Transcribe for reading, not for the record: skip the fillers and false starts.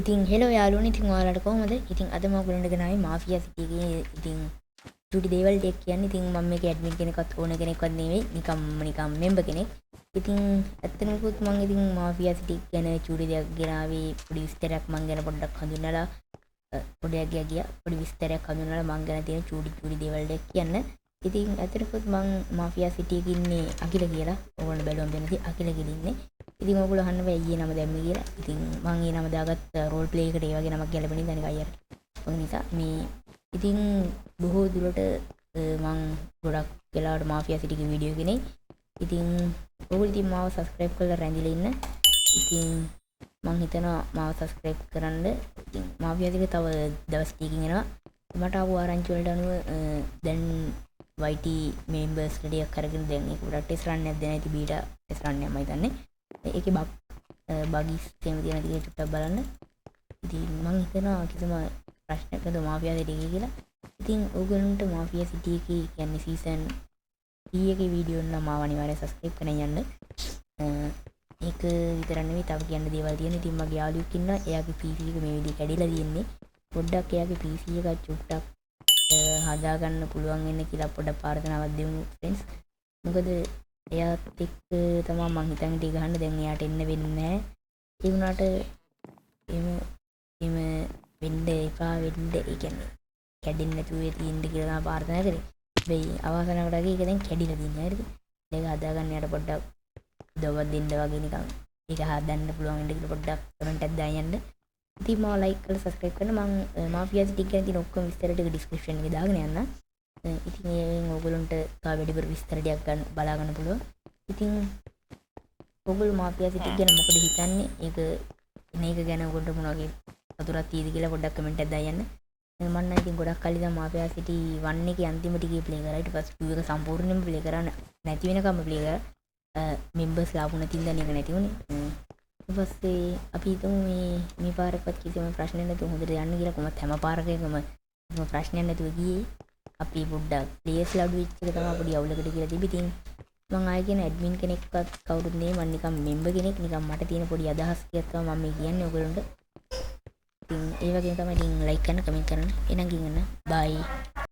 ඉතින් හෙලෝ යාළුවනේ, ඉතින් ඔයාලට කොහොමද? ඉතින් අද මම ඔයගොල්ලන්ට ගෙනාවේ මාෆියා සිටි එකේ ඉතින් චූටි දේවල් ටිකක් කියන්න. ඉතින් මම මේකේ ඇඩ්මින් කෙනෙක්වත් ඕනර් කෙනෙක්වත් නෙවෙයි, නිකම් නිකම් මෙම්බර් කෙනෙක්. ඉතින් ඇත්තටම කිව්වොත් මං ඉතින් මාෆියා සිටි ගැන චූටි දෙයක් ගෙනාවේ. පොඩි විස්තරයක් මං ගැන පොඩ්ඩක් හඳුන්වලා, පොඩි ගියා ගියා පොඩි විස්තරයක් හඳුන්වලා මං ගැන තියෙන චූටි චූටි දේවල් ටිකක් කියන්න. ඉතින් ඇත්තටම කිව්වොත් මං මාෆියා සිටි එකේ ඉන්නේ අකිල කියලා. ඔයගොල්ලෝ බැලුවම පේනවා අකිල කියලා ඉන්නේ. ඉතින් ඔයගොල්ලෝ අහන්න බෑ ඇයි ඒ නම දැම්මේ කියලා. ඉතින් මං ඒ නම දාගත්ත රෝල් ප්ලේ එකට ඒ වගේ නමක් ගැලපෙන නිසා නිකන් අර ඔය නිසා මේ. ඉතින් බොහෝ දුරට මං ගොඩක් වෙලාවට මාෆියා සිටි එකේ වීඩියෝ කෙනෙක්. ඉතින් ඔයගොල්ලෝ ඉතින් මාව සබ්ස්ක්‍රයිබ් කරලා රැඳිලා ඉන්න. ඉතින් මං හිතනවා මාව සබ්ස්ක්‍රයිබ් කරන්න. ඉතින් මාෆියා සිටි තව දවස් ටිකකින් එනවා. මට ආපු ආරංචි වලට අනුව දැන් YT members ටිකක් අරගෙන දැන් ඒක පොඩක් ටෙස්ට් රන් එකක් දෙන. ඉතින් බීටා ටෙස්ට් රන් එකක් මම හිතන්නේ. ඒකේ බග්ස් එහෙම තියෙනවා ටික චුට්ටක් බලන්න. ඉතින් මං හිතනවා කිසිම ප්‍රශ්නයක් නැතුව මාෆියා සිටි එකේ කියලා. ඉතින් ඕගොල්ලන්ට මාෆියා සිටි එකේ කියන්නේ සීසන් 3 එකේ වීඩියෝ නම් මාව අනිවාර්යෙන් සබ්ස්ක්‍රයිබ් කරන් යන්න. ඒක විතරක් නෙවෙයි, තව කියන්න දේවල් තියෙනවා. ඉතින් මගේ යාළුවෙක් ඉන්නවා. එයාගේ PC එක මේ විදිහට කැඩිලා තියෙන්නේ. පොඩ්ඩක් එයාගේ PC එක චුට්ටක් හදාගන්න පුළුවන් වෙන්න කියලා පොඩ්ඩක් ප්‍රාර්ථනාවක් දෙමු ෆ්‍රෙන්ඩ්ස්. මොකද එයාත් එක්ක තමයි මං හිතන් හිටියේ ගහන්න. දැන් එයාට එන්න වෙන්නේ නැහැ. ඒ වුණාට එහෙම එහෙම වෙන්න එපා වෙන්න, ඒ කියන්නේ කැඩෙන්නේ නැතුව තියෙන්න කියලා තමයි ප්‍රාර්ථනා කරේ. හැබැයි අවාසනාවකට වගේ ඒක දැන් කැඩිලා තියෙනවා. හරිද? ඒක හදාගන්න එයාට පොඩ්ඩක් උදව්වක් දෙන්න වගේ නිකන් ඒක හදන්න පුළුවන් වෙන්න කියලා පොඩ්ඩක් කමෙන්ට් එකක් දාන්න යන්න. ඉතින් මාව ලයික් කරලා සබ්ස්ක්‍රයිබ් කරන්න. මං මාෆියා සිටි ගැන තියෙන ඔක්කොම විස්තර ටික ඩිස්ක්‍රිප්ෂන් එකේ දාගෙන යන්න. ඉතින් ඒවෙන් ඕගොල්ලන්ට තව වැඩිපුර විස්තර ටිකක් ගන්න බලා ගන්න පුළුවන්. ඉතින් ඔයගොල්ලෝ මාෆියා සිටි ගැන මොකද හිතන්නේ? ඒක එන එක ගැන ඔයගොල්ලන්ට මොන වගේ සතුටක් තියෙද කියලා පොඩ්ඩක් කමෙන්ට් එකක් දාන්න යන්න. මං නම් ඉතින් ගොඩක් කල් ඉඳන් මාෆියා සිටි 1 එකේ අන්තිම ටිකේ ප්ලේ කරා. ඊට පස්සේ 2 එක සම්පූර්ණයෙන්ම ප්ලේ කරා, නැති වෙනකම්ම ප්ලේ කරා. මෙම්බර්ස් ලාපු නැති හින්දා ඒක නැති වුණේ. ඊට පස්සේ අපි හිතමු මේ මේ පාරකවත් කිසිම ප්‍රශ්නයක් නැතුව හොඳට යන්න කියලා. කොහොමත් හැම පාරකකම කිසිම ප්‍රශ්නයක් නැතුව ගියේ. අපි පොඩ්ඩක් ප්ලේයර්ස් අඩු වෙච්ච එක තමයි පොඩි අවුලකට කියලා තිබ්බේ. ඉතින් මං ආයේ කියන ඇඩ්මින් කෙනෙක්වත් කවුරුත් නෙවෙයි, මං නිකන් මෙම්බර් කෙනෙක්. නිකන් මට තියෙන පොඩි අදහස් ටිකක් තමයි මම මේ කියන්නේ ඔයගොල්ලන්ට. ඉතින් ඒ වගේම තමයි. ඉතින් ලයික් කරන්න, කමෙන්ට් කරන්න. එහෙනම් ගිහින් එන්න. බයි.